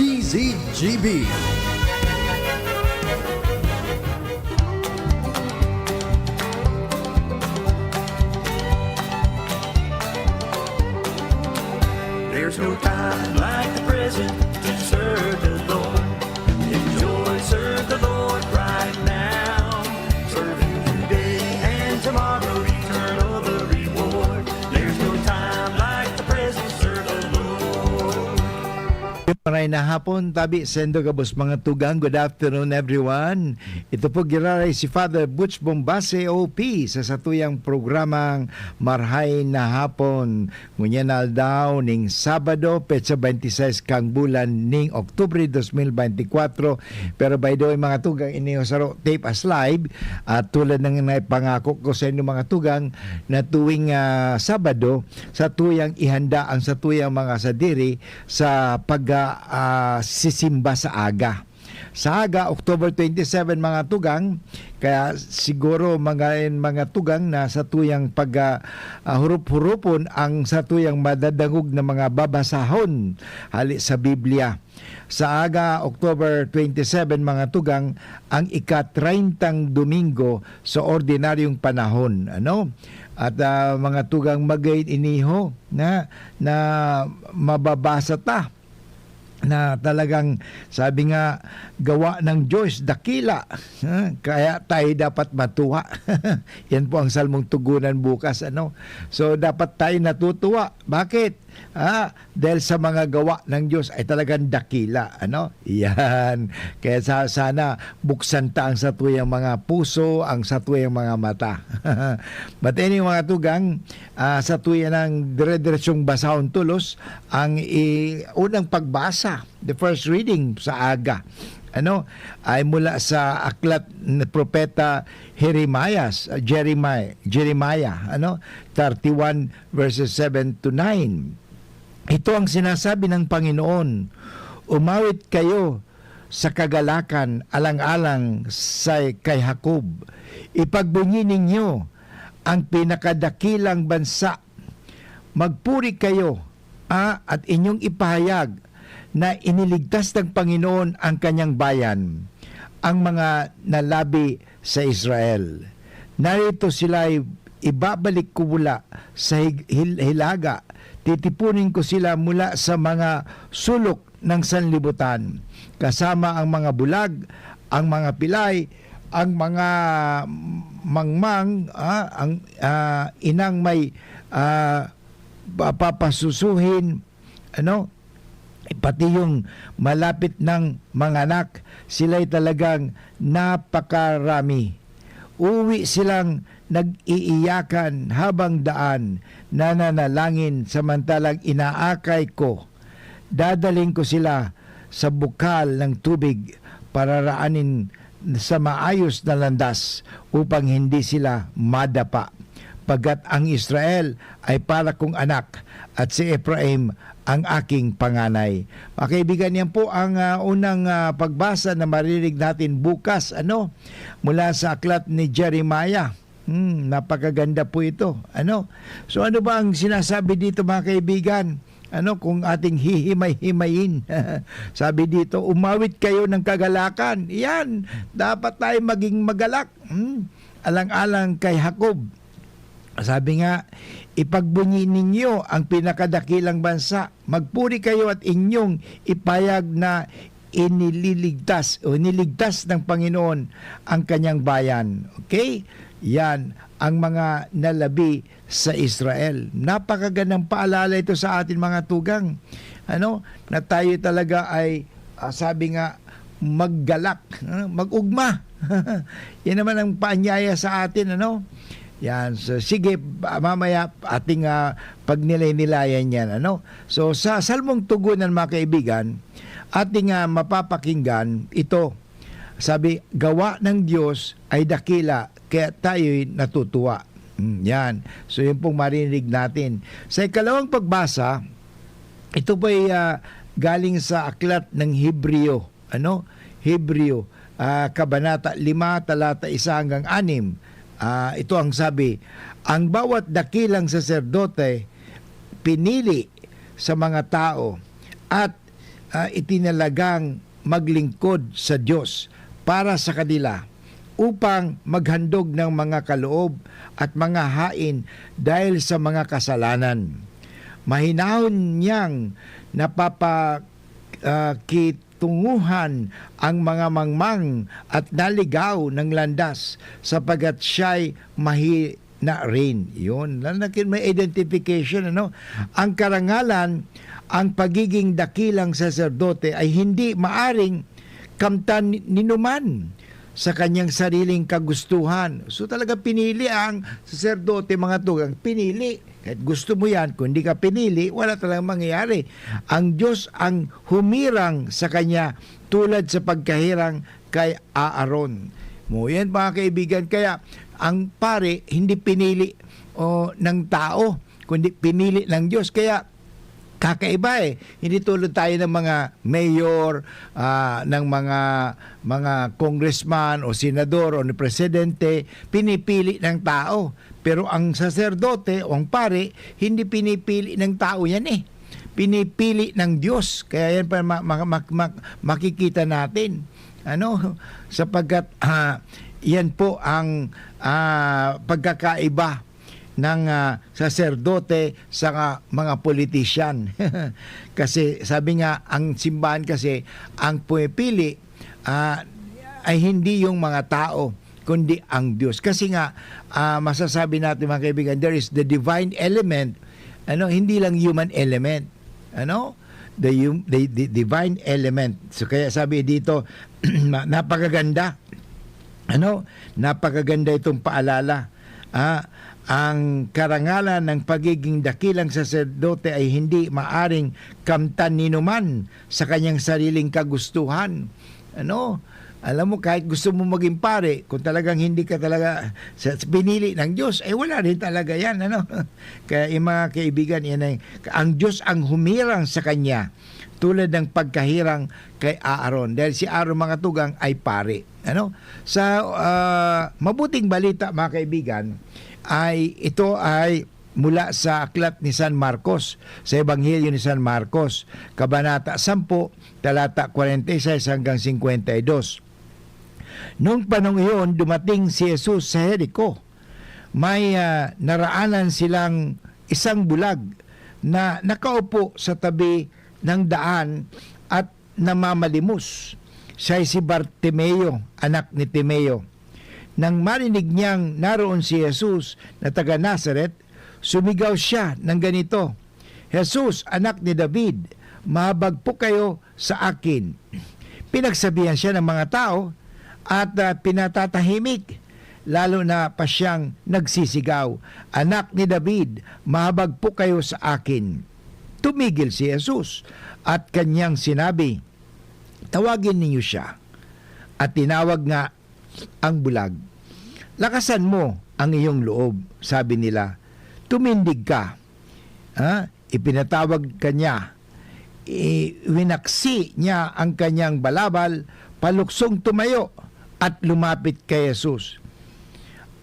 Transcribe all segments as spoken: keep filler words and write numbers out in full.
D Z G B. There's no time like the present to serve the Lord. Enjoy, serve the Lord right now. Serve Him today and tomorrow, eternal the reward. There's no time like the present, serve the Lord. Maray na hapon, tabi sendo gabos mga tugang. Good afternoon, everyone. Ito po giraray si Father Butch Bombase, O P, sa satuyang programang Marhay na Hapon. Ngunyan na aldaw ning Sabado, petsa twenty-six kang bulan ning Oktubre dos mil beintikwatro. Pero by the way, mga tugang, ini saro tape as live. At tulad ng naipangako ko sa inyo, mga tugang, na tuwing, ah, Sabado, satuyang ihanda ang satuyang mga sadiri sa pag, ah, ah, sisimba sa aga. Sa aga, October twenty-seven, mga tugang, kaya siguro mga, mga tugang na satuyang pag, ah, ah, hurup-hurupon ang satuyang madadangog na mga babasahon hali sa Biblia. Sa aga, October twenty-seven, mga tugang, ang ika-treyntang Domingo sa ordinaryong panahon, ano? At, ah, mga tugang, magayon iniho na, na mababasa ta na talagang, sabi nga, gawa ng Diyos, dakila. Ha? Kaya tayo dapat matuwa. Yan po ang Salmong Tugunan bukas, ano? So, dapat tayo natutuwa. Bakit? Ah, dahil sa mga gawa ng Diyos ay talagang dakila, ano? Yan. Kaya sa, sana buksan ta ang satuyang mga puso, ang satuyang mga mata. But anyway, mga tugang, ah, satuya nang dire-diretsong basahon tolos ang i-, unang pagbasa, the first reading sa aga. Ano? Ay mula sa aklat ni Propeta Jeremias, Jeremiah, Jeremiah, ano? Thirty-one verses seven to nine. Ito ang sinasabi ng Panginoon, "Umawit kayo sa kagalakan alang-alang sa kay Jacob. Ipagbunyi ninyo ang pinakadakilang bansa. Magpuri kayo, ah, at inyong ipahayag na iniligtas ng Panginoon ang kanyang bayan, ang mga nalabi sa Israel. Narito sila'y ibabalik ko mula sa hig-, hil-, hilaga. Titipunin ko sila mula sa mga sulok ng sanlibutan, kasama ang mga bulag, ang mga pilay, ang mga mangmang, ah, ang, ah, inang may, ah, pa-, papasusuhin, ano, pati yung malapit nang manganak, sila'y talagang napakarami. Uuwi silang nag-iiyakan habang daan, nananalangin, samantalang inaakay ko. Dadalhin ko sila sa bukal ng tubig, pararaanin sa maayos na landas upang hindi sila madapa. Pagkat ang Israel ay para kong anak at si Efraim ang aking panganay." Mga kaibigan, yan po ang, ah, unang, ah, pagbasa na maririnig natin bukas, ano, mula sa aklat ni Jeremiah. Hmm, napakaganda po ito. Ano? So, ano ba ang sinasabi dito, mga kaibigan? Ano, kung ating hihimay-himayin? Sabi dito, "Umawit kayo ng kagalakan." Yan, dapat tayo maging magalak. Hmm? Alang-alang kay Jacob. Sabi nga, "Ipagbunyi ninyo ang pinakadakilang bansa. Magpuri kayo at inyong ipayag na inililigtas o niligtas ng Panginoon ang kanyang bayan." Okay? Yan ang mga nalabi sa Israel. Napakagandang paalala ito sa atin, mga tugang. Ano? Na tayo talaga ay, ah, sabi nga, maggalak, ah, mag-ugma. Yan naman ang paanyaya sa atin, ano? Yan. So, sige, ba-, mamaya ating, ah, pagnilay-nilayan yan, ano? So, sa Salmong Tugunan, mga kaibigan, ating, ah, mapapakinggan ito. Sabi, "Gawa ng Diyos ay dakila, kaya tayo'y natutuwa." Hmm, yan. So, yun pong maririnig natin. Sa ikalawang pagbasa, ito po'y, ah, galing sa aklat ng Hebreo. Ano? Hebreo, ah, Kabanata lima, talata isa hanggang anim. Ah, ito ang sabi, "Ang bawat dakilang saserdote pinili sa mga tao at ah, itinalagang maglingkod sa Diyos para sa kanila, upang maghandog ng mga kaloob at mga hain dahil sa mga kasalanan. Mahinahon niyang napapa-, ah, kitunguhan ang mga mangmang at naligaw ng landas, sapagkat siya'y mahi-, na rin. Yun. Lalo na kin-, may identification, ano? Ang karangalan, ang pagiging dakilang saserdote ay hindi maaring kamtan ni-, ninuman sa kanyang sariling kagustuhan. So, talaga pinili ang saserdote, mga tugang. Pinili. Kahit gusto mo yan, kung di ka pinili, wala talagang mangyayari. Ang Diyos ang humirang sa kanya tulad sa pagkahirang kay Aaron. Mo yan, mga kaibigan. Kaya, ang pare, hindi pinili o ng tao, kundi pinili ng Diyos. Kaya, kakaiba eh. Hindi tulad tayo ng mga mayor, ah, ng mga, mga congressman o senador o ni presidente, pinipili ng tao. Pero ang saserdote o ang pare, hindi pinipili ng tao yan eh. Pinipili ng Diyos. Kaya yan pa ma-, ma-, ma-, ma-, makikita natin. Ano? Sapagkat, ah, yan po ang, ah, pagkakaiba ng, ah, saserdote sa mga politician. Kasi sabi nga, ang simbahan kasi, ang pumipili, ah, ay hindi yung mga tao, kundi ang Diyos. Kasi nga, ah, masasabi natin, mga kaibigan, there is the divine element, ano, hindi lang human element. Ano? The hum-, the, the divine element. So, kaya sabi dito, ma-, napakaganda. Ano? Napakaganda itong paalala. Ah, ang karangalan ng pagiging dakilang saserdote ay hindi maaring kamtan ninuman sa kanyang sariling kagustuhan. Ano? Alam mo, kahit gusto mo maging pare, kung talagang hindi ka talaga sa, sa pinili ng Diyos, eh, wala rin talaga yan, ano? Kaya, yung mga kaibigan, yan ay, ang Diyos ang humirang sa kanya, tulad ng pagkahirang kay Aaron. Dahil si Aaron, mga tugang, ay pare. Ano? Sa, ah, mabuting balita, mga kaibigan, ay ito ay mula sa aklat ni San Marcos, sa Ebanghelyo ni San Marcos, Kabanata sampu, talata kwarenta y seis hanggang singkwenta y dos. Noong panahong iyon, dumating si Jesus sa Jerico. May, ah, naraanan silang isang bulag na nakaupo sa tabi ng daan at namamalimos. Siya si Bartimeo, anak ni Timeo. Nang marinig niyang naroon si Jesus na taga Nazaret, sumigaw siya ng ganito, "Jesus, anak ni David, mahabag po kayo sa akin." Pinagsabihan siya ng mga tao at, ah, pinatatahimik. Lalo na pa siyang nagsisigaw, "Anak ni David, mahabag po kayo sa akin." Tumigil si Jesus at kanyang sinabi, "Tawagin ninyo siya." At tinawag nga ang bulag. "Lakasan mo ang iyong loob," sabi nila. "Tumindig ka." Ha? Ipinatawag ka niya. I-, winaksi niya ang kanyang balabal, paluksong tumayo at lumapit kay Jesus.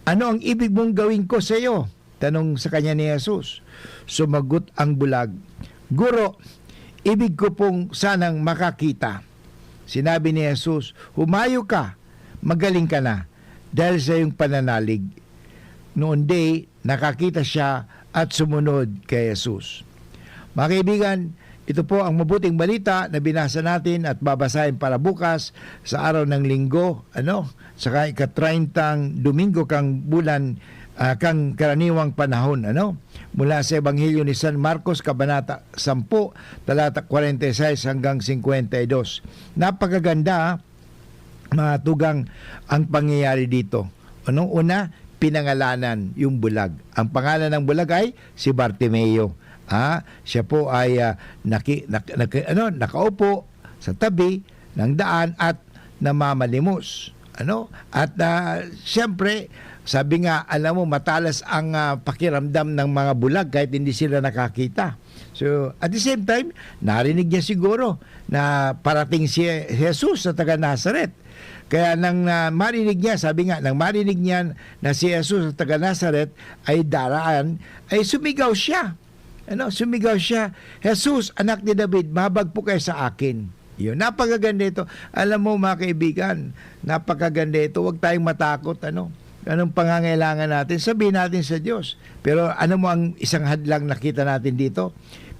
"Ano ang ibig mong gawin ko sa iyo?" tanong sa kanya ni Jesus. Sumagot ang bulag, "Guro, ibig ko pong sanang makakita." Sinabi ni Jesus, "Humayo ka, magaling ka na, dahil sa iyong pananalig." Noon day, nakakita siya at sumunod kay Jesus. Mga kaibigan, ito po ang mabuting balita na binasa natin at babasahin para bukas sa araw ng Linggo, ano, saka ika-treyntang Domingo kang bulan, ah, kang karaniwang panahon, ano, mula sa Ebanghelyo ni San Marcos, Kabanata sampu, talata kwarenta y seis hanggang singkwenta y dos. Napakaganda, ah, mga tugang, ang pangyayari dito. Ano? Una, pinangalanan yung bulag. Ang pangalan ng bulag ay si Bartimeo. Ah, siya po ay, ah, naki-, nak-, naki-, ano, nakaupo sa tabi ng daan at namamalimos. Ano? At, ah, siyempre, sabi nga, alam mo, matalas ang, ah, pakiramdam ng mga bulag kahit hindi sila nakakita. So, at the same time, narinig niya siguro na parating si Jesus na taga Nazaret. Kaya nang, ah, marinig niya, sabi nga, nang marinig niya na si Jesus na taga Nazaret ay daraan, ay sumigaw siya. Ano, sumigaw siya, "Jesus, anak ni David, mahabag po kayo sa akin." Yun, napakaganda ito. Alam mo, mga kaibigan, napakaganda ito. Huwag tayong matakot, ano? Anong pangangailangan natin? Sabihin natin sa Diyos. Pero ano mo ang isang hadlang nakita natin dito?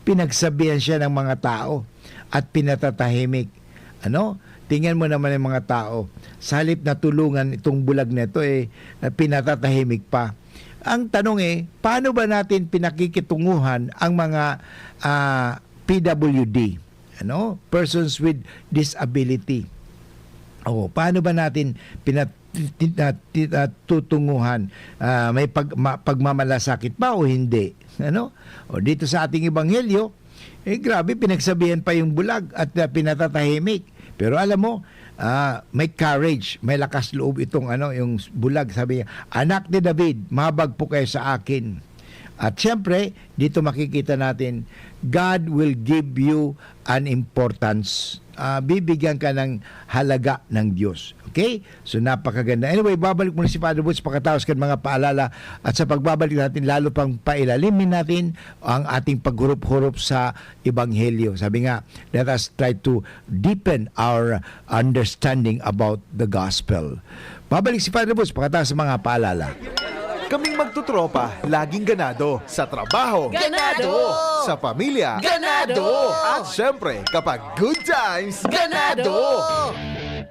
Pinagsabihan siya ng mga tao at pinatatahimik. Ano? Tingnan mo naman yung mga tao. Sa halip na tulungan itong bulag na ito, eh, pinatatahimik pa. Ang tanong, eh, paano ba natin pinakikitunguhan ang mga, ah, P W D? Ano? Persons with disability. O, paano ba natin pinat-, ti-, ti-, ah, tutunguhan? Ah, may pag-, ma-, pagmamalasakit ba o hindi? Ano? O, dito sa ating ebanghelyo, eh, grabe, pinagsabihan pa yung bulag at, ah, pinatatahimik. Pero alam mo, ah, may courage, may lakas loob itong, ano, yung bulag. Sabi niya, "Anak ni David, mahabag po kayo sa akin." At siyempre, dito makikita natin, God will give you an importance. Ah, bibigyan ka ng halaga ng Diyos. Okay? So, napakaganda. Anyway, babalik muna si Father Woods pagkatapos kan mga paalala. At sa pagbabalik natin, lalo pang pailalimin natin ang ating paghurup-hurup sa Ebanghelyo. Sabi nga, let us try to deepen our understanding about the gospel. Babalik si Father Woods pagkatapos sa mga paalala. Kaming magtotropa, laging ganado. Sa trabaho, Ganado! Sa pamilya, Ganado! At syempre, kapag good times, Ganado!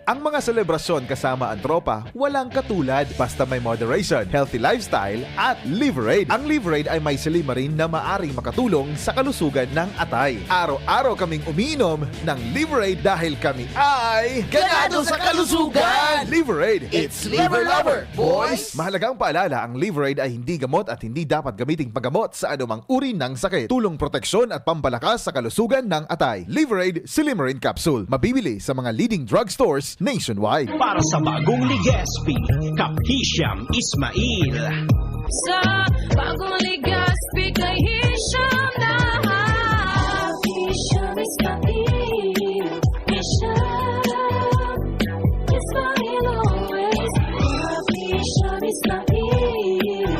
Ang mga selebrasyon kasama ang tropa, walang katulad. Basta may moderation, healthy lifestyle, at Liverade. Ang Liverade ay may silymarin na maaring makatulong sa kalusugan ng atay. Araw-araw kaming umiinom ng Liverade dahil kami ay Ganado sa kalusugan! Liverade! It's Liver Lover, boys! Mahalagang paalala, ang Liverade ay hindi gamot at hindi dapat gamiting paggamot sa anumang uri ng sakit. Tulong proteksyon at pampalakas sa kalusugan ng atay. Liverade Silymarin Capsule. Mabibili sa mga leading drugstores nationwide. Para sa bagong Legazpi, Cap Hisham Ismail. Sa bagong Legazpi kay Hisham na. Hisham Ismail, Hisham Ismail always. Hisham Ismail,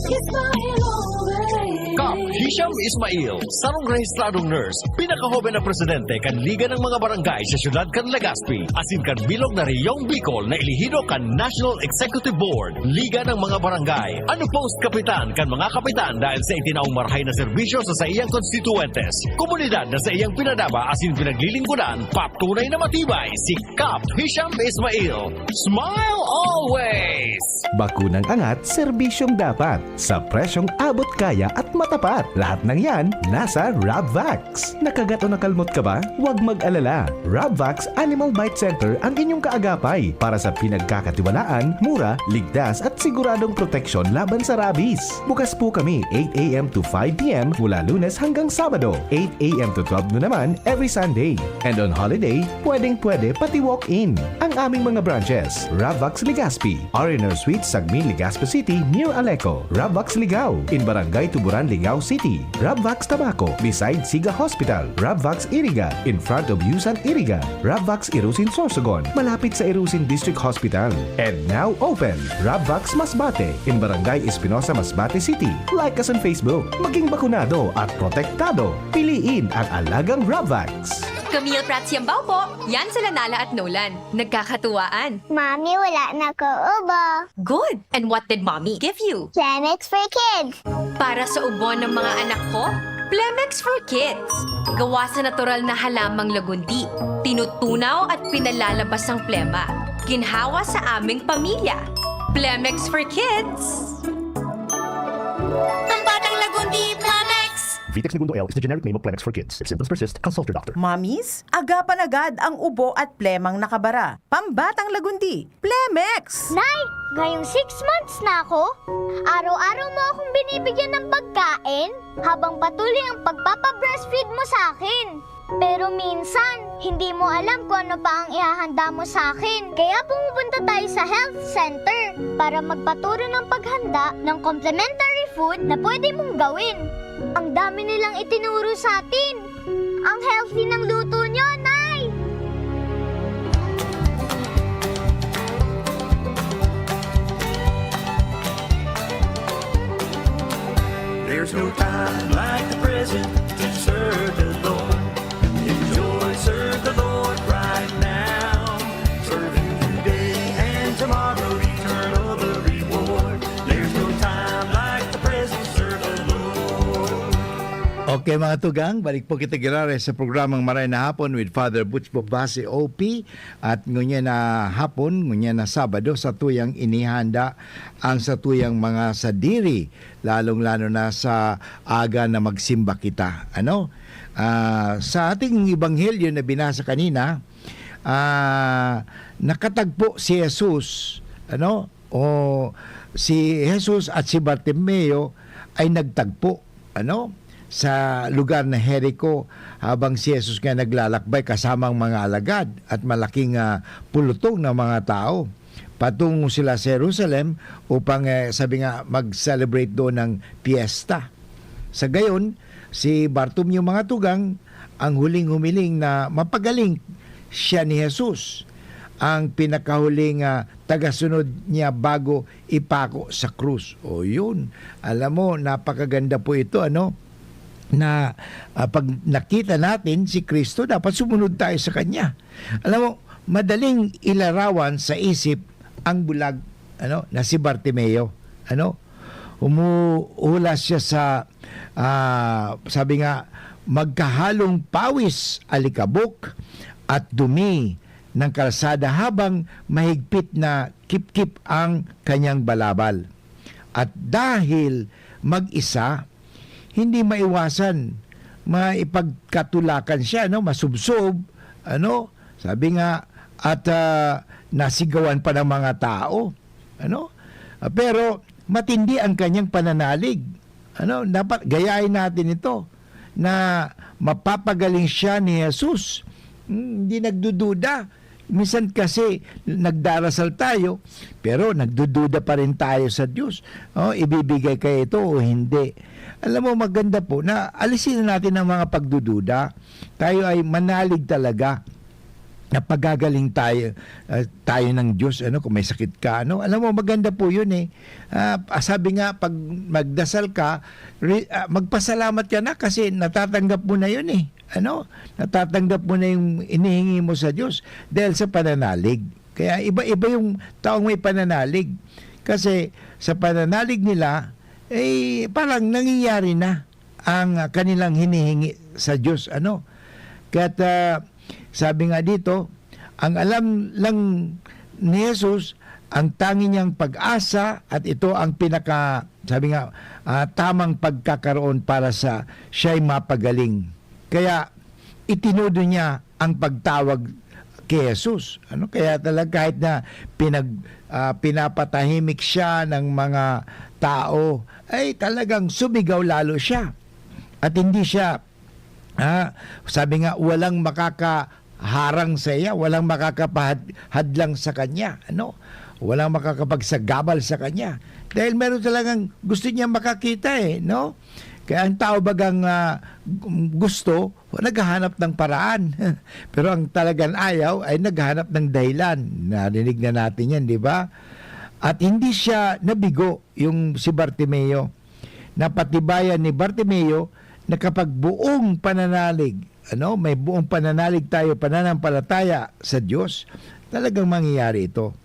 Ismail always. Cap Hisham Ismail, sarong rehistradong nurse, pinakahoben na presidente kan Liga ng mga Barangay sa siyudad kan Legazpi, asin kan bilog na Reyong Bicol na elehido kan National Executive Board, Liga ng mga Barangay. Unopposed kapitan kan mga kapitan dahil sa itinaong marahay na serbisyo sa saiyang konstituyentes, komunidad na saiyang pinadaba asin pinaglilingkuran, patunay na matibay si Cap Hisham Ismail. Smile always! Bakunang angat, serbisyong dapat, sa presyong abot kaya at matapat. Lahat ng yan, nasa Rabvax. Nakagat o nakalmot ka ba? Huwag mag-alala. Rabvax Animal Bite Center ang inyong kaagapay para sa pinagkakatiwalaan, mura, ligtas at siguradong proteksyon laban sa rabies. Bukas po kami eight a.m. to five p.m. mula Lunes hanggang Sabado, eight a.m. to twelve noon naman every Sunday. And on holiday, pwedeng-pwede pati walk-in. Ang aming mga branches, Rabvax Legazpi, R and R Suite, Sagmin, Legazpi City, near Aleco, Rabvax Ligao, in Barangay Tuburan, Ligao City, Rabvax Tabaco, beside Siga Hospital, Rabvax Iriga, in front of Yusan Iriga, Rabvax Irusin Sorsogon, malapit sa Irusin District Hospital. And now open, Rabvax Masbate, in Barangay Espinosa, Masbate City. Like us on Facebook. Maging bakunado at protektado. Piliin ang alagang Rabvax. Camille Prats Yambao po. Yan sila Nala at Nolan. Nagkakatuwaan. Mami, wala na ko ubo. Good! And what did mommy give you? Planex for kids. Para sa ubo ng mga anak ko, Plemex for Kids. Gawa sa natural na halamang lagundi. Tinutunaw at pinalalabas ang plema. Ginhawa sa aming pamilya. Plemex for Kids. Pambatang lagundi, Plemex! Vitex Negundo L is the generic name of Plemex for kids. If symptoms persist, consult your doctor. Mommies, agapan agad ang ubo at plemang nakabara. Pambatang lagundi, Plemex! Nay, ngayong six months na ako, araw-araw mo akong binibigyan ng pagkain habang patuloy ang pagpapabreastfeed mo sa akin. Pero minsan, hindi mo alam kung ano pa ang ihahanda mo sa akin. Kaya pumupunta tayo sa health center para magpaturo ng paghanda ng complementary food na pwede mong gawin. Ang dami nilang itinuro sa atin. Ang healthy ng luto nyo, Nay! There's no time like the present. Kaya mga tugang, balik po kita giraray sa programang Maray na Hapon with Father Butch Bobase, O P. At ngunyan na hapon, ngunyan na Sabado, sa tuyang inihanda ang sa tuyang mga sadiri, lalong-lalo na sa aga na magsimba kita. Ano? Ah, sa ating ebanghelyo na binasa kanina, ah, nakatagpo si Jesus, ano? O si Jesus at si Bartimeo ay nagtagpo, ano, sa lugar na Jericho, habang si Jesus nga naglalakbay kasama ang mga alagad at malaking, ah, pulutong na mga tao. Patungo sila sa Jerusalem upang, eh, sabi nga, mag-celebrate doon ng piyesta. Sa gayon, si Bartimeo, mga tugang, ang huling humiling na mapagaling siya ni Jesus, ang pinakahuling, ah, tagasunod niya bago ipako sa krus. O yun, alam mo, napakaganda po ito, ano, na, ah, pag nakita natin si Kristo, dapat sumunod tayo sa Kanya. Alam mo, madaling ilarawan sa isip ang bulag, ano, na si Bartimeo. Ano? Humuhulas siya sa, ah, sabi nga, magkahalong pawis, alikabok, at dumi ng kalsada habang mahigpit na kipkip ang kanyang balabal. At dahil mag-isa, hindi maiwasan, maipagkatulakan siya, no? Masubsob, ano? Sabi nga, at, ah, nasigawan pa ng mga tao, ano? Ah, pero matindi ang kanyang pananalig. Ano? Dapat gayahin natin ito, na mapapagaling siya ni Jesus. Hmm, hindi nagdududa. Minsan kasi nagdarasal tayo, pero nagdududa pa rin tayo sa Diyos. Oh, ibibigay kaya ito o hindi? Alam mo, maganda po na alisin na natin ang mga pagdududa. Tayo ay manalig talaga na pagagaling tayo, ah, tayo ng Diyos, ano, kung may sakit ka, ano. Alam mo, maganda po yun, eh. Ah, sabi nga, pag magdasal ka, re-, ah, magpasalamat ka na kasi natatanggap mo na yun, eh. Ano, natatanggap mo na yung hinihingi mo sa Diyos dahil sa pananalig. Kaya iba-iba yung taong may pananalig. Kasi sa pananalig nila, eh, parang nangyayari na ang, ah, kanilang hinihingi sa Diyos. Ano? Kaya't, ah, sabi nga dito, ang alam lang ni Jesus, ang tangi niyang pag-asa, at ito ang pinaka, sabi nga, ah, tamang pagkakaroon para sa siya'y mapagaling. Kaya itinodo niya ang pagtawag kay Jesus. Ano, kaya talaga kahit na pinag-, ah, pinapatahimik siya ng mga tao, ay talagang sumigaw lalo siya. At hindi siya, ah, sabi nga, walang makakaharang sa iya, walang makakapahad-, hadlang sa kanya, ano? Walang makakapagsagabal sa kanya. Dahil meron talagang gusto niya makakita eh, no? Kaya ang tao bagang, ah, gusto, naghahanap ng paraan. Pero ang talagang ayaw ay naghahanap ng dahilan. Narinig na natin yan, di ba? At hindi siya nabigo, yung si Bartimeo. Napatibayan ni Bartimeo na kapag buong pananalig, ano, may buong pananalig tayo, pananampalataya sa Diyos, talagang mangyayari ito.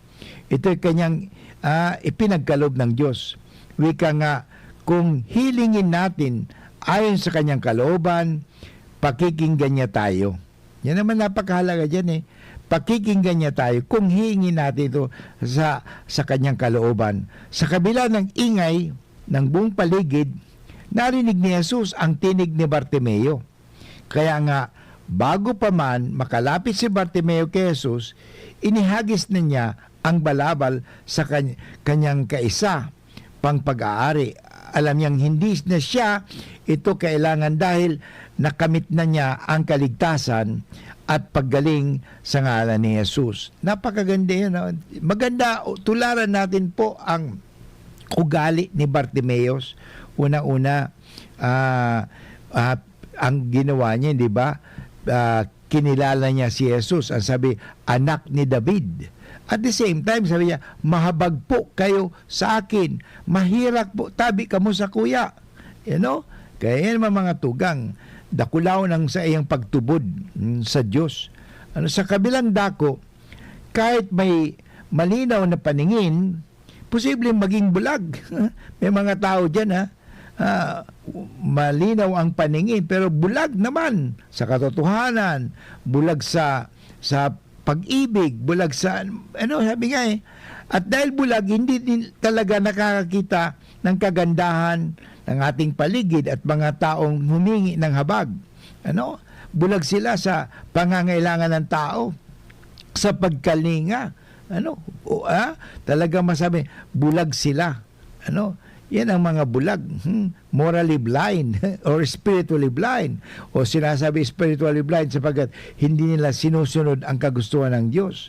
Ito'y kanyang, ah, ipinagkaloob ng Diyos. Wika nga, kung hilingin natin ayon sa kanyang kalooban, pakikinggan niya tayo. Yan naman napakahalaga dyan eh. Pakikinggan niya tayo kung hihingi natin ito sa, sa kanyang kalooban. Sa kabila ng ingay ng buong paligid, narinig ni Jesus ang tinig ni Bartimeo. Kaya nga, bago pa man makalapit si Bartimeo kay Jesus, inihagis na niya ang balabal sa kan-, kanyang kaisa pang pag-aari. Alam niyang hindi na siya ito kailangan dahil nakamit na niya ang kaligtasan at paggaling sa ngalan ni Jesus. Napakaganda yun, no? Maganda, tularan natin po ang ugali ni Bartimeus. Una-una, ah, ah, ang ginawa niya, di ba? Ah, kinilala niya si Jesus. Ang sabi, "Anak ni David." At the same time, sabi niya, "Mahabag po kayo sa akin. Mahirak po, tabi kamo sa kuya." You know? Kaya yan, mga, mga tugang, dakulaw ng sa iyang pagtubod, mm, sa Diyos. Ano, sa kabilang dako, kahit may malinaw na paningin, posibleng maging bulag. May mga tao diyan, ha? ah, malinaw ang paningin, pero bulag naman sa katotohanan, bulag sa, sa pag-ibig, bulag sa, ano, sabi nga eh. At dahil bulag, hindi din talaga nakakakita ng kagandahan ng ating paligid at mga taong humingi ng habag. Ano? Bulag sila sa pangangailangan ng tao, sa pagkalinga. Ano? O, ah, talagang masabi, bulag sila. Ano? Yan ang mga bulag. Hmm? Morally blind or spiritually blind. O sinasabi spiritually blind sapagkat hindi nila sinusunod ang kagustuhan ng Diyos.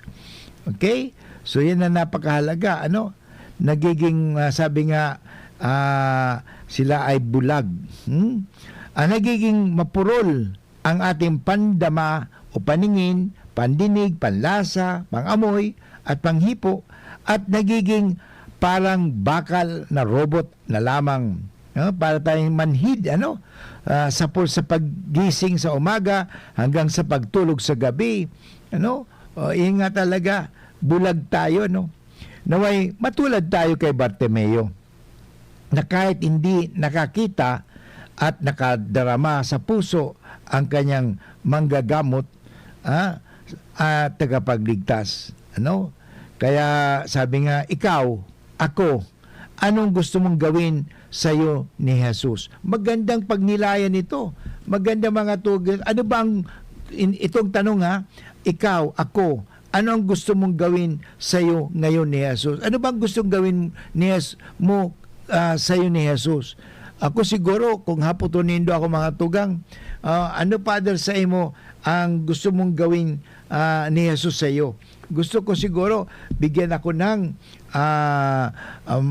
Okay? So, yan ang napakahalaga. Ano? Nagiging, ah, sabi nga, ah, sila ay bulag. Hmm? Ah, nagiging mapurol ang ating pandama o paningin, pandinig, panlasa, pang-amoy, at panghipo, at nagiging parang bakal na robot na lamang, no? Para tayong manhid, ano? Ah, sa pul-, sa paggising sa umaga hanggang sa pagtulog sa gabi, ano? O, yun nga talaga, bulag tayo, no? Naway, matulad tayo kay Bartimeo, na kahit hindi nakakita at nakadarama sa puso ang kanyang manggagamot, ah, at tagapagligtas. Ano? Kaya sabi nga, "Ikaw, ako, anong gusto mong gawin sa'yo ni Jesus?" Magandang pagnilayan ito. Magandang mga tugon. Ano bang, in-, itong tanong ha, "Ikaw, ako, ano ang gusto mong gawin sa'yo ngayon ni Jesus?" Ano bang gustong gawin ni Jes-, mo, ah, sa'yo ni Jesus? Ako siguro, kung haputon nindo ako, mga tugang, ah, "Ano, Father, sa imo ang gusto mong gawin, ah, ni Jesus sa'yo?" Gusto ko siguro, bigyan ako ng, ah, um,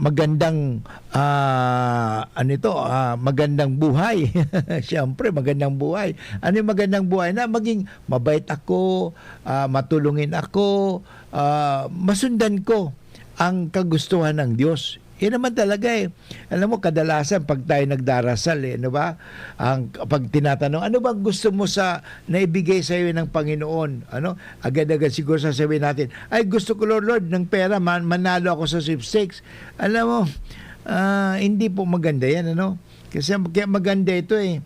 magandang, ah, ano ito, ah, magandang buhay. Siyempre, magandang buhay. Ano yung magandang buhay? Na maging mabait ako, ah, matulungin ako, ah, masundan ko ang kagustuhan ng Diyos. Yan naman talaga eh. Alam mo, kadalasan pag tayo nagdarasal eh, ano ba? Ang, pag tinatanong, "Ano bang gusto mo sa naibigay sa'yo ng Panginoon?" Ano? Agad-agad siguro sasabihin natin, "Ay, gusto ko, Lord, Lord, ng pera, man-, manalo ako sa sweepstakes." Alam mo, ah, hindi po maganda yan, ano? Kasi kaya maganda ito eh.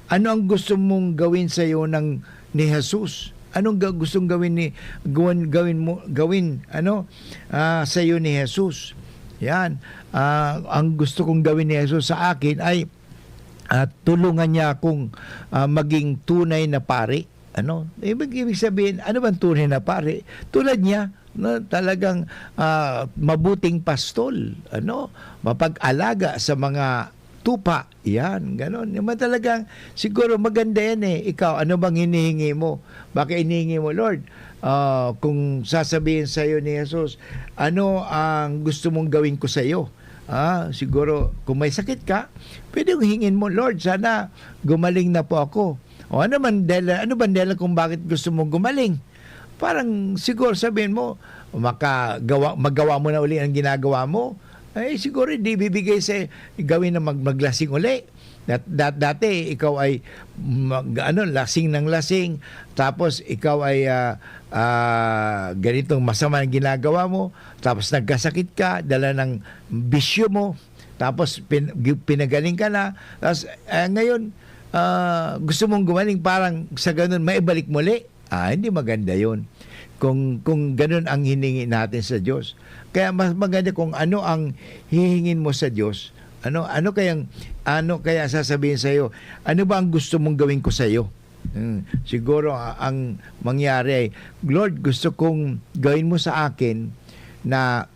Ano ang gusto mong gawin sa'yo ng, ni Jesus? Anong ga-, gustong gawin ni, gawin, gawin mo, gawin, ano, ah, sa'yo ni Jesus? Yan. Ah, ang gusto kong gawin ni Jesus sa akin ay, ah, tulungan niya akong, ah, maging tunay na pari. Ano? Ibig, ibig sabihin, ano bang tunay na pari? Tulad niya, no, talagang, ah, mabuting pastol, ano, mapag-alaga sa mga tupa, yan, ganon. Yung mga talagang, siguro maganda yan eh. Ikaw, ano bang hinihingi mo? Baka hinihingi mo, "Lord, ah, kung sasabihin sa'yo ni Jesus, ano ang gusto mong gawin ko sa'yo?" Ah, siguro, kung may sakit ka, pwede mong hingin mo, "Lord, sana gumaling na po ako." O ano man, dahil, ano bang dahilan kung bakit gusto mo gumaling? Parang siguro sabihin mo, makagawa, magawa mo na uli ang ginagawa mo. Ay, siguro hindi bibigay sa gawin na mag-, maglasing uli. Dat-, dat-, dati, ikaw ay mag-, ano, lasing ng lasing, tapos ikaw ay, ah, ah, ganitong masama ang ginagawa mo, tapos nagkasakit ka, dala ng bisyo mo, tapos pin-, gi-, pinagaling ka na, tapos, ah, ngayon, ah, gusto mong gumaling, parang sa ganun, maibalik muli. Ah, hindi maganda yun. Kung, kung ganun ang hiningi natin sa Diyos. Kaya mas maganda kung ano ang hihingin mo sa Diyos. Ano, ano kayang, ano kaya sasabihin sa'yo? "Ano ba ang gusto mong gawin ko sa'yo?" Hmm, siguro, ah, ang mangyari ay, "Lord, gusto kong gawin mo sa akin na,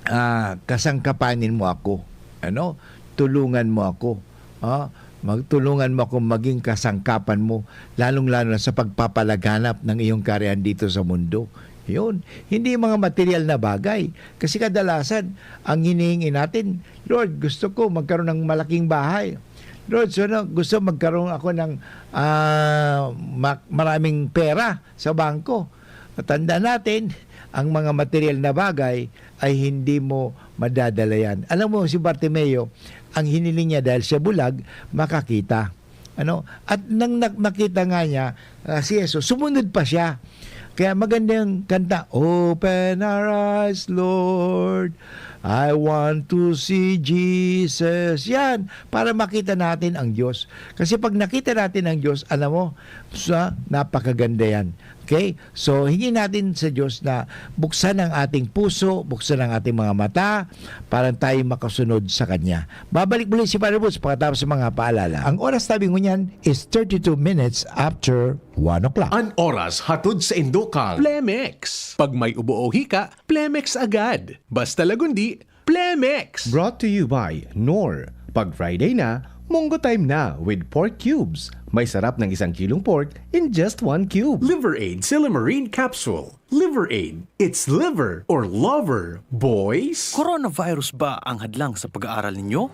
ah, kasangkapanin mo ako. Ano? Tulungan mo ako. Ah, magtulungan mo akong maging kasangkapan mo, lalong-lalo na sa pagpapalaganap ng iyong kaharian dito sa mundo." Yun. Hindi yung mga material na bagay. Kasi kadalasan, ang hinihingi natin, "Lord, gusto ko magkaroon ng malaking bahay. Lord, so, no, gusto magkaroon ako ng, ah, ma-, maraming pera sa bangko." Tandaan natin, ang mga material na bagay ay hindi mo madadala yan. Alam mo, si Bartimeo, ang hiniling niya dahil siya bulag, makakita. Ano? At nang nak-, nakita nga niya, ah, si Jesus, sumunod pa siya. Kaya maganda yung kanta, "Open our eyes, Lord, "I want to see Jesus." Yan, para makita natin ang Diyos. Kasi pag nakita natin ang Diyos, alam mo, sa, napakaganda yan. Okay? So, hingin natin sa Diyos na buksan ang ating puso, buksan ang ating mga mata, para tayo makasunod sa Kanya. Babalik muli si Father Boots pagkatapos ng mga paalala. Ang oras tabi ngunyan is thirty-two minutes after one o'clock. An oras hatod sa Indokal. Plemex. Pag may ubo o hika, Plemex agad. Basta Lagundi, Plemex. Brought to you by Knorr. Pag Friday na, Munggo time na with pork cubes. May sarap ng isang kilong pork in just one cube. Liver Aid Silymarin Capsule. Liver Aid. It's liver or lover, boys. Coronavirus ba ang hadlang sa pag-aaral ninyo?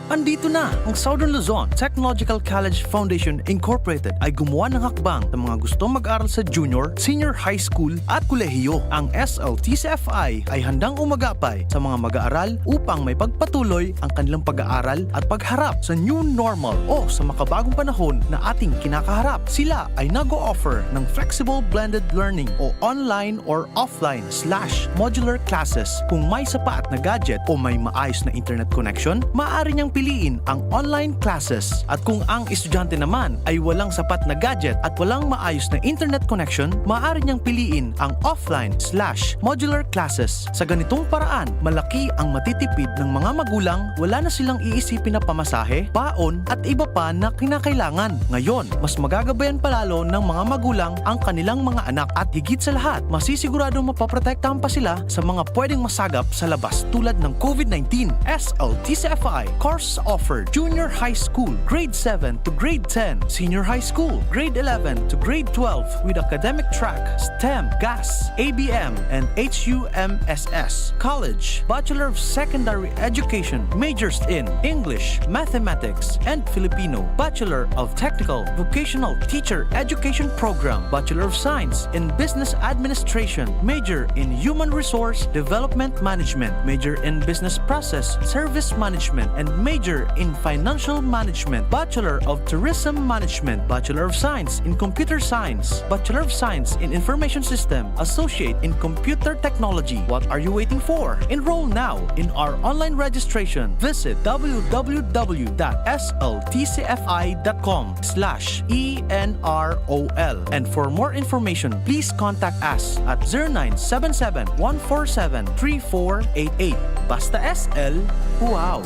Andito na ang Southern Luzon Technological College Foundation Incorporated ay gumawa ng hakbang sa mga gustong mag-aral sa junior, senior high school at kolehiyo. Ang S L T C F I ay handang umagapay sa mga mag-aaral upang may pagpatuloy ang kanilang pag-aaral at pagharap sa new normal o sa makabagong panahon na ating kinakaharap. Sila ay nag-o-offer ng flexible blended learning o online or offline slash modular classes. Kung may sapat na gadget o may maayos na internet connection, maaari niyang piliin ang online classes. At kung ang estudyante naman ay walang sapat na gadget at walang maayos na internet connection, maaari niyang piliin ang offline slash modular classes. Sa ganitong paraan, malaki ang matitipid ng mga magulang, wala na silang iisipin na pamasahe, baon, at iba pa na kinakailangan. Ngayon, mas magagabayan palalo ng mga magulang ang kanilang mga anak at higit sa lahat, masisiguradong mapoprotektahan pa sila sa mga pwedeng masagap sa labas tulad ng COVID nineteen. S L T C F I course offered: Junior High School, Grade seven to Grade ten, Senior High School, Grade eleven to Grade twelve, with academic track, STEM, GAS, A B M, and H U M S S. College, Bachelor of Secondary Education, majors in English, Mathematics, and Filipino. Bachelor of Technical Vocational Teacher Education Program, Bachelor of Science in Business Administration, major in Human Resource Development Management, major in Business Process Service Management, and major in Financial Management, Bachelor of Tourism Management, Bachelor of Science in Computer Science, Bachelor of Science in Information System, Associate in Computer Technology. What are you waiting for? Enroll now in our online registration. Visit w w w dot s l t c f i dot com slash e n r o l. And for more information, please contact us at zero nine seven seven, one four seven, three four eight eight. Basta S L, wow!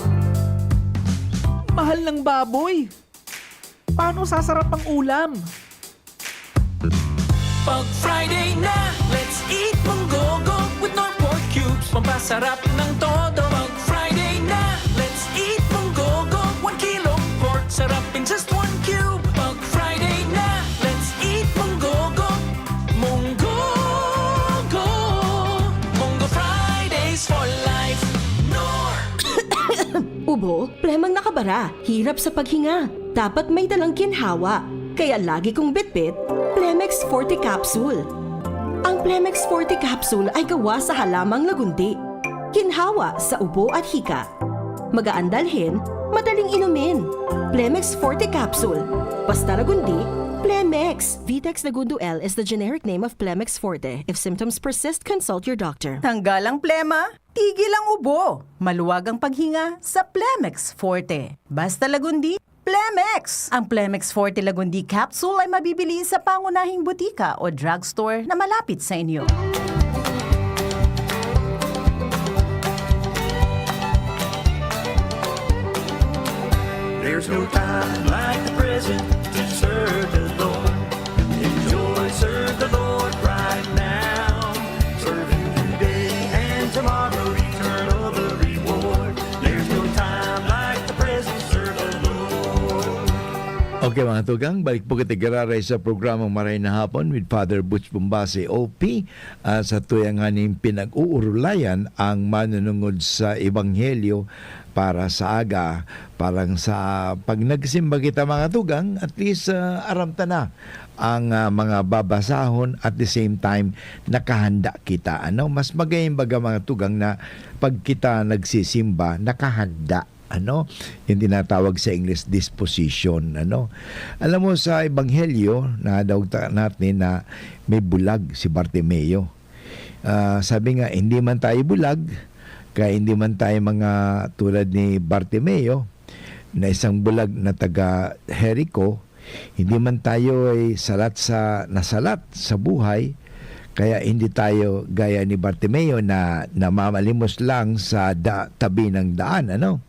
Mahal ng baboy! Paano sasarap ang ulam? Pag Friday na, let's eat munggogo with Knorr pork cubes. Pampasarap ng todo. Pag Friday na, let's eat munggogo. One kilo pork, sarap in just one cube. Pag Friday na, let's eat munggogo. Munggogo. Munggo Fridays for life. Knorr. Ubo, plemang nakabara, hirap sa paghinga. Dapat may dalang ginhawa. Kaya lagi kong bitbit, Plemex Forte Capsule. Ang Plemex Forte Capsule ay gawa sa halamang lagundi. Ginhawa sa ubo at hika. Magaan dalhin, madaling inumin. Plemex Forte Capsule. Basta lagundi, Plemex. Vitex Lagundo L is the generic name of Plemex Forte. If symptoms persist, consult your doctor. Tanggal ang plema, tigil ang ubo. Maluwag ang paghinga sa Plemex Forte. Basta lagundi, Plemex! Ang Plemex Forte Lagundi Capsule ay mabibili sa pangunahing butika o drugstore na malapit sa inyo. There's no time like the present to serve the Lord. Enjoy, serve the Lord right now. Serve Him today and tomorrow, eternal the reward. There's no time like the present, serve the Lord. Okay, mga tugang, balik po kita giraray sa programang Maray na Hapon with Father Butch Bombase, O P. Ah, sa tuya nganing pinag-uurulayan ang manunungod sa Ebanghelyo para sa aga, parang sa pag nagsimba kita, mga tugang, at least, ah, aram ta na ang, ah, mga babasahon, at the same time, nakahanda kita, ano? Mas magayon baga, mga tugang, na pag kita nagsisimba, nakahanda, ano? Yung tinatawag sa English, disposition, ano? Alam mo, sa Ebanghelyo, nadautan natin na may bulag si Bartimeo. Ah, sabi nga, "Hindi man tayo bulag, Kaya hindi man tayo mga tulad ni Bartimeo, na isang bulag na taga Jerico, hindi man tayo ay salat sa, nasalat sa buhay, kaya hindi tayo gaya ni Bartimeo na namamalimos lang sa da-, tabi ng daan, ano?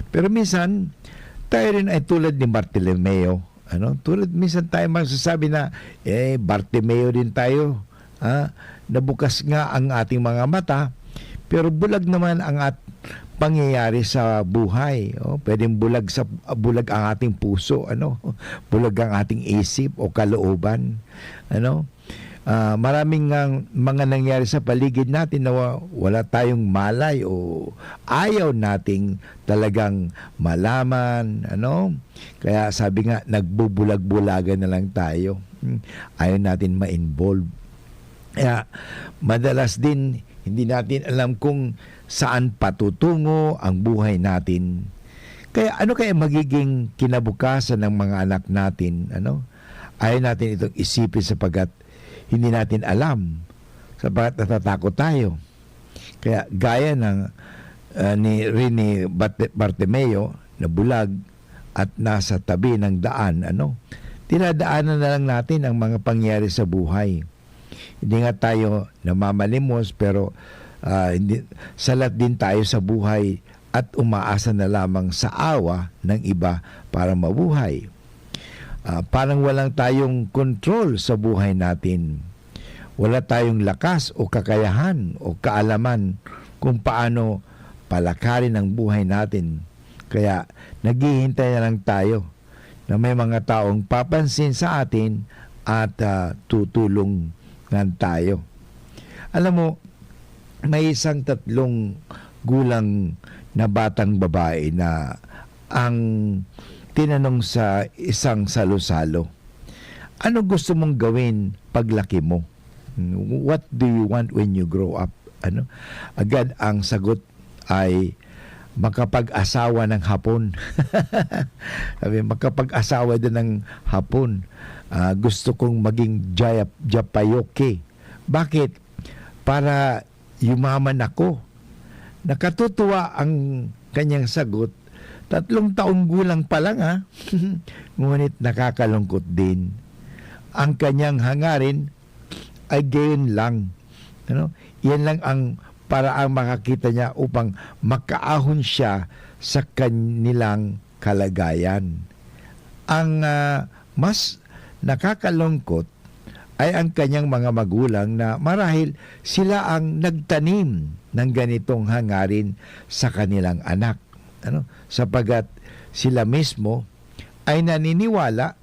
Pero minsan, tayo rin ay tulad ni Bartimeo, ano? Tulad, minsan tayo masasabi na, "Eh, Bartimeo din tayo." Ah, nabukas nga ang ating mga mata, pero bulag naman ang at-, pangyayari sa buhay, oh. Pwedeng bulag sa, bulag ang ating puso, ano? Bulag ang ating isip o kalooban, ano? Ah, maraming ngang mga nangyari sa paligid natin na wa-, wala tayong malay o ayaw nating talagang malaman, ano? Kaya sabi nga, nagbubulag-bulagan na lang tayo. Hmm, ayaw natin ma-involve. Kaya madalas din, hindi natin alam kung saan patutungo ang buhay natin. Kaya ano kaya magiging kinabukasan ng mga anak natin, ano? Ayaw natin itong isipin sapagkat hindi natin alam, sapagkat natatakot tayo. Kaya gaya ng, ah, ni, rin ni Barte-, Bartimeo na bulag at nasa tabi ng daan, ano, dinadaanan na lang natin ang mga pangyayari sa buhay. Hindi nga tayo namamalimos, pero, ah, hindi, salat din tayo sa buhay at umaasa na lamang sa awa ng iba para mabuhay. Ah, parang walang tayong kontrol sa buhay natin. Wala tayong lakas o kakayahan o kaalaman kung paano palakarin ang buhay natin. Kaya naghihintay na lang tayo na may mga taong papansin sa atin at, ah, tutulungan tayo. Alam mo, may isang tatlong gulang na batang babae na ang tinanong sa isang salo-salo, "Ano gusto mong gawin paglaki mo? What do you want when you grow up?" Ano? Agad ang sagot ay, "Makapag-asawa ng Hapon." Sabi, "Makapag-asawa din ng Hapon. Ah, gusto kong maging jaya-, japayoke." Bakit? Para yumaman ako. Nakatutuwa ang kanyang sagot. Tatlong taong gulang pa lang, ha? Ngunit nakakalungkot din. Ang kanyang hangarin ay gayon lang. Ano? Yan lang ang paraang makakita niya upang makaahon siya sa kanilang kalagayan. Ang, ah, mas nakakalungkot ay ang kanyang mga magulang na marahil sila ang nagtanim ng ganitong hangarin sa kanilang anak, ano, sapagkat sila mismo ay naniniwala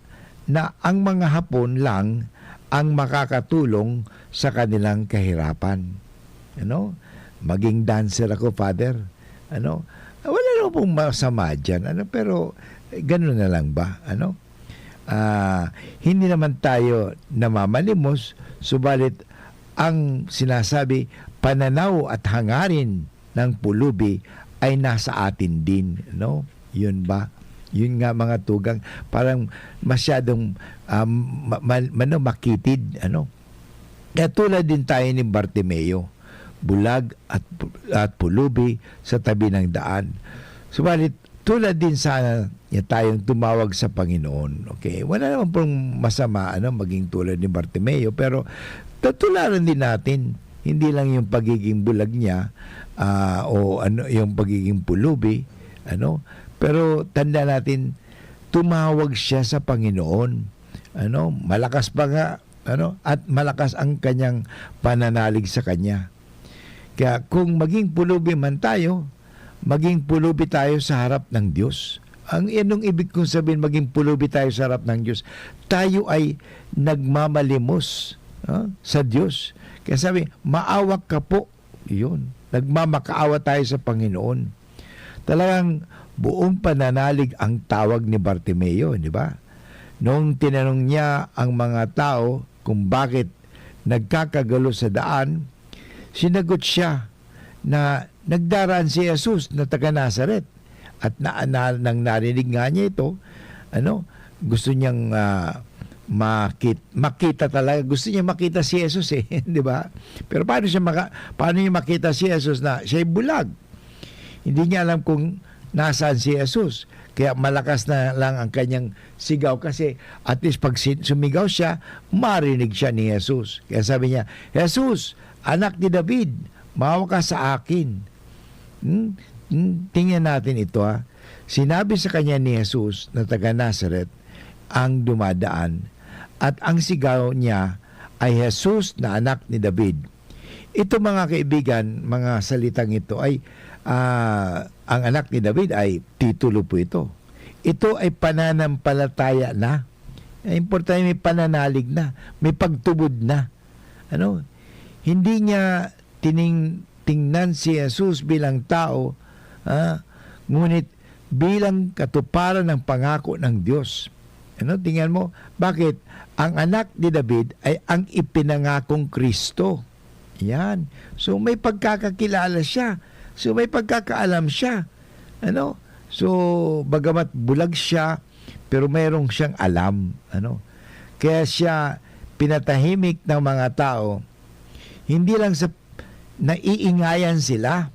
na ang mga Hapon lang ang makakatulong sa kanilang kahirapan. Ano? "Maging dancer ako, Father." Ano? Wala naman pong masama diyan, ano, pero, eh, ganun na lang ba, ano? Ah, hindi naman tayo namamalimos, subalit ang sinasabi, pananaw at hangarin ng pulubi ay nasa atin din, no? Yun ba? Yun nga, mga tugang, parang masyadong, um, ma-, ma-, ano, makitid, ano? Kaya tulad din tayo ni Bartimeo, bulag at, at pulubi sa tabi ng daan. Subalit, tulad din sana niya tayong tumawag sa Panginoon. Okay? Wala naman pong masama, ano, maging tulad ni Bartimeo, pero tutularan din natin, hindi lang yung pagiging bulag niya, ah, o ano, yung pagiging pulubi, ano, pero tanda natin, tumawag siya sa Panginoon. Ano, malakas pa nga, ano, at malakas ang kanyang pananalig sa kanya. Kaya kung maging pulubi man tayo, maging pulubi tayo sa harap ng Diyos. Ang, anong ibig kong sabihin, maging pulubi tayo sa harap ng Diyos? Tayo ay nagmamalimos, ah, sa Diyos. Kaya sabi, "Maawa ka po." Yun. Nagmamakaawa tayo sa Panginoon. Talagang buong pananalig ang tawag ni Bartimeo, di ba? Nung tinanong niya ang mga tao kung bakit nagkakagulo sa daan, sinagot siya na nagdaraan si Jesus na taga Nazaret. At na, na, nang narinig nga niya ito, ano, gusto niyang, ah, makit-, makita talaga. Gusto niya makita si Jesus eh, di ba? Pero paano siya maka-, paano niya makita si Jesus na siya'y bulag? Hindi niya alam kung nasaan si Jesus. Kaya malakas na lang ang kanyang sigaw kasi at least pag si-, sumigaw siya, marinig siya ni Jesus. Kaya sabi niya, "Jesus, anak ni David, maawa ka sa akin." Hmm? Hmm? Tingnan natin ito, ha. Sinabi sa kanya ni Jesus na taga Nazareth ang dumadaan, at ang sigaw niya ay, "Jesus na anak ni David." Ito, mga kaibigan, mga salitang ito ay, ah, ang anak ni David ay titulo po ito. Ito ay pananampalataya na. Importante, may pananalig na, may pagtubod na. Ano? Hindi niya tining-, tingnan si Jesus bilang tao, ah, ngunit bilang katuparan ng pangako ng Diyos. Ano? Tingnan mo, bakit? Ang anak ni David ay ang ipinangakong Kristo. Yan. So, may pagkakakilala siya. So, may pagkakaalam siya. Ano? So, bagamat bulag siya, pero mayroong siyang alam. Ano? Kaya siya pinatahimik ng mga tao, hindi lang sa naiingayan sila.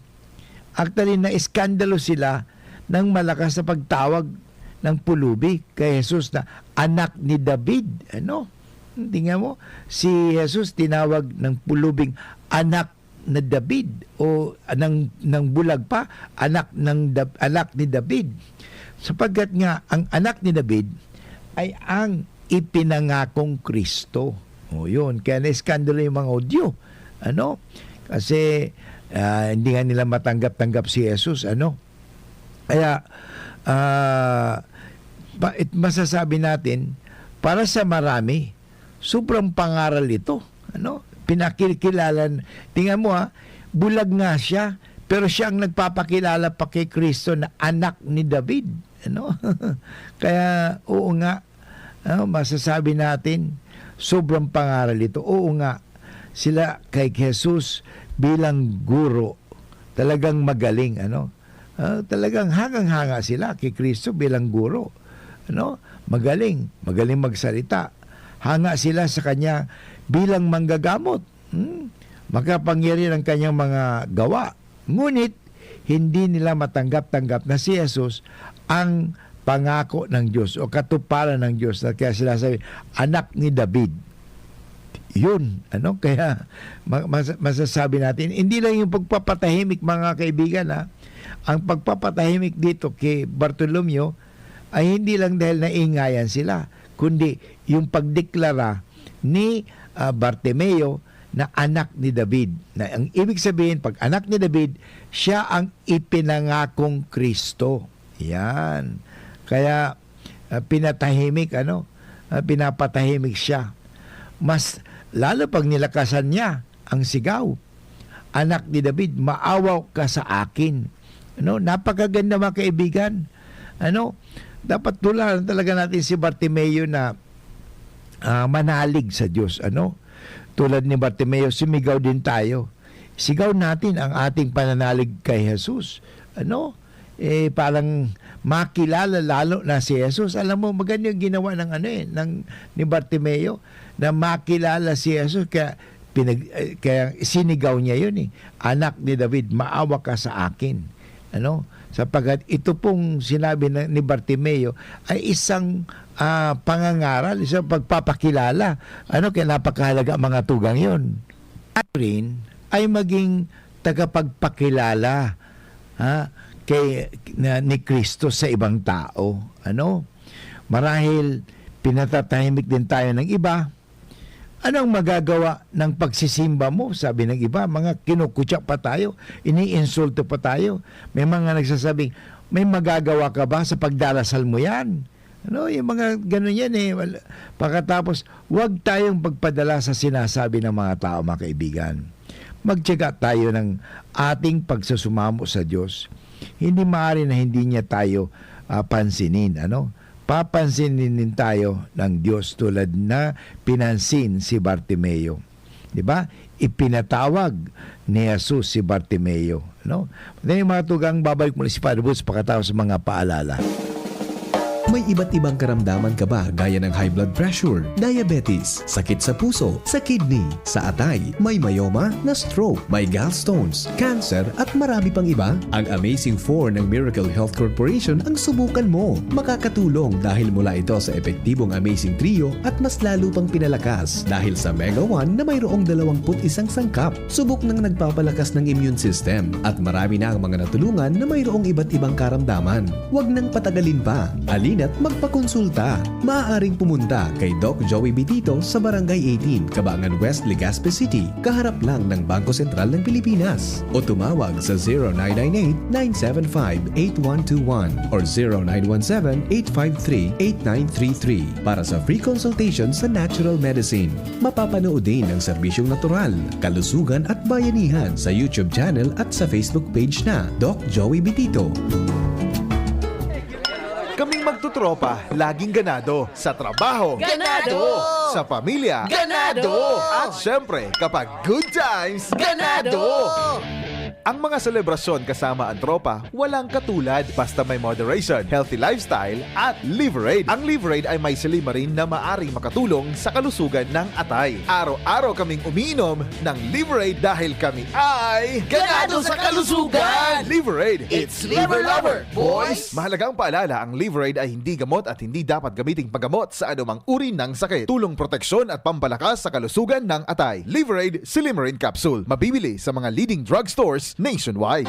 Actually, naiskandalo sila ng malakas sa pagtawag ng pulubi kay Jesus na anak ni David. Ano? Tingnan mo, si Jesus tinawag ng pulubing anak na David o ng, ng bulag pa, anak ng Dab-, anak ni David. Sapagkat nga ang anak ni David ay ang ipinangakong Kristo. O, yun. Kaya naeskandalo yung mga Hudyo. Ano? Kasi, ah, hindi nga nila matanggap-tanggap si Jesus, ano? Kaya, ah, pa-, it-, masasabi natin, para sa marami, sobrang pangaral ito. Ano? Pinakikilala, tingnan mo, ha, bulag nga siya, pero siya ang nagpapakilala pa kay Kristo na anak ni David. Ano? Kaya, oo nga, ano, masasabi natin, sobrang pangaral ito. Oo nga, sila kay Jesus bilang guro, talagang magaling, ano? Ah, talagang hangang-hanga sila kay Kristo bilang guro, ano? Magaling, magaling magsalita. Hanga sila sa kanya bilang manggagamot. Hmm? Makapangyarihan ang kanyang mga gawa. Ngunit, hindi nila matanggap-tanggap na si Jesus ang pangako ng Diyos o katuparan ng Diyos na kaya sila sabi, "Anak ni David." Yun, ano? Kaya ma-, mas-, masasabi natin, hindi lang yung pagpapatahimik, mga kaibigan, ha? Ang pagpapatahimik dito kay Bartolomeo ay hindi lang dahil naingayan sila, kundi yung pagdeklara ni, ah, Bartimeo na anak ni David. Na ang ibig sabihin, pag anak ni David, siya ang ipinangakong Kristo. Yan. Kaya, ah, pinatahimik, ano? Ah, pinapatahimik siya. Mas lalo pag nilakasan niya ang sigaw, "Anak ni David, maawa ka sa akin." Ano? Napakaganda, mga kaibigan. Ano? Dapat tularan talaga natin si Bartimeo na, ah, manalig sa Diyos. Ano? Tulad ni Bartimeo, sumigaw din tayo. Sigaw natin ang ating pananalig kay Jesus. Ano? Eh, parang makilala lalo na si Jesus. Alam mo, maganda yung ginawa ng ano eh, ng, ni Bartimeo, na makilala si Jesus, kaya pinag-, eh, kaya sinigaw niya yun eh, "Anak ni David, maawa ka sa akin." Ano? Sapagkat ito pong sinabi na, ni Bartimeo ay isang, ah, pangangaral, isang pagpapakilala. Ano? Kaya napakahalaga ang mga tugang yun. Rin ay maging tagapagpakilala, ha, kay, na, ni Kristo sa ibang tao. Ano? Marahil pinatatahimik din tayo ng iba. Anong magagawa ng pagsisimba mo? Sabi ng iba, mga kinukutya pa tayo, iniinsulto pa tayo. May mga nagsasabing, "May magagawa ka ba sa pagdarasal mo yan?" Ano, yung mga ganun yan eh. Wala. Pagkatapos, huwag tayong pagpadala sa sinasabi ng mga tao, mga kaibigan. Magtiyaga tayo ng ating pagsusumamo sa Diyos. Hindi maaari na hindi niya tayo, ah, pansinin, ano? Papansinin din tayo ng Diyos tulad na pinansin si Bartimeo. Di ba? Ipinatawag ni Jesus si Bartimeo, no? Yan yung mga tugang, babalik muli si Father Boots pagkatapos ng mga paalala. May iba't ibang karamdaman ka ba gaya ng high blood pressure, diabetes, sakit sa puso, sa kidney, sa atay, may myoma, na-stroke, may gallstones, cancer at marami pang iba? Ang Amazing four ng Miracle Health Corporation ang subukan mo. Makakatulong dahil mula ito sa epektibong Amazing Trio at mas lalo pang pinalakas dahil sa Mega one na mayroong dalawang put isang sangkap. Subok nang nagpapalakas ng immune system at marami na ang mga natulungan na mayroong iba't ibang karamdaman. Huwag nang patagalin pa. Halina't magpakonsulta. Maaaring pumunta kay Doc Joey Bitito sa Barangay eighteen, Kabangan West, Legazpi City, kaharap lang ng Bangko Sentral ng Pilipinas. O tumawag sa zero nine nine eight, nine seven five, eight one two one or zero nine one seven, eight five three, eight nine three three para sa free consultation sa natural medicine. Mapapanood din ang serbisyong natural, kalusugan at bayanihan sa YouTube channel at sa Facebook page na Doc Joey Bitito. Kaming magtotropa, laging ganado. Sa trabaho, Ganado! Sa pamilya, Ganado! At syempre, kapag good times, Ganado! Ang mga selebrasyon kasama ang tropa, walang katulad basta may moderation, healthy lifestyle, at Liverade. Ang Liverade ay may silimarin na maaring makatulong sa kalusugan ng atay. Araw-araw kaming umiinom ng Liverade dahil kami ay Ganado sa kalusugan! Liverade! It's Liver Lover, boys! Mahalagang paalala, ang Liverade ay hindi gamot at hindi dapat gamiting paggamot sa anumang uri ng sakit. Tulong proteksyon at pampalakas sa kalusugan ng atay. Liverade Silimarin Capsule. Mabibili sa mga leading drugstores nationwide.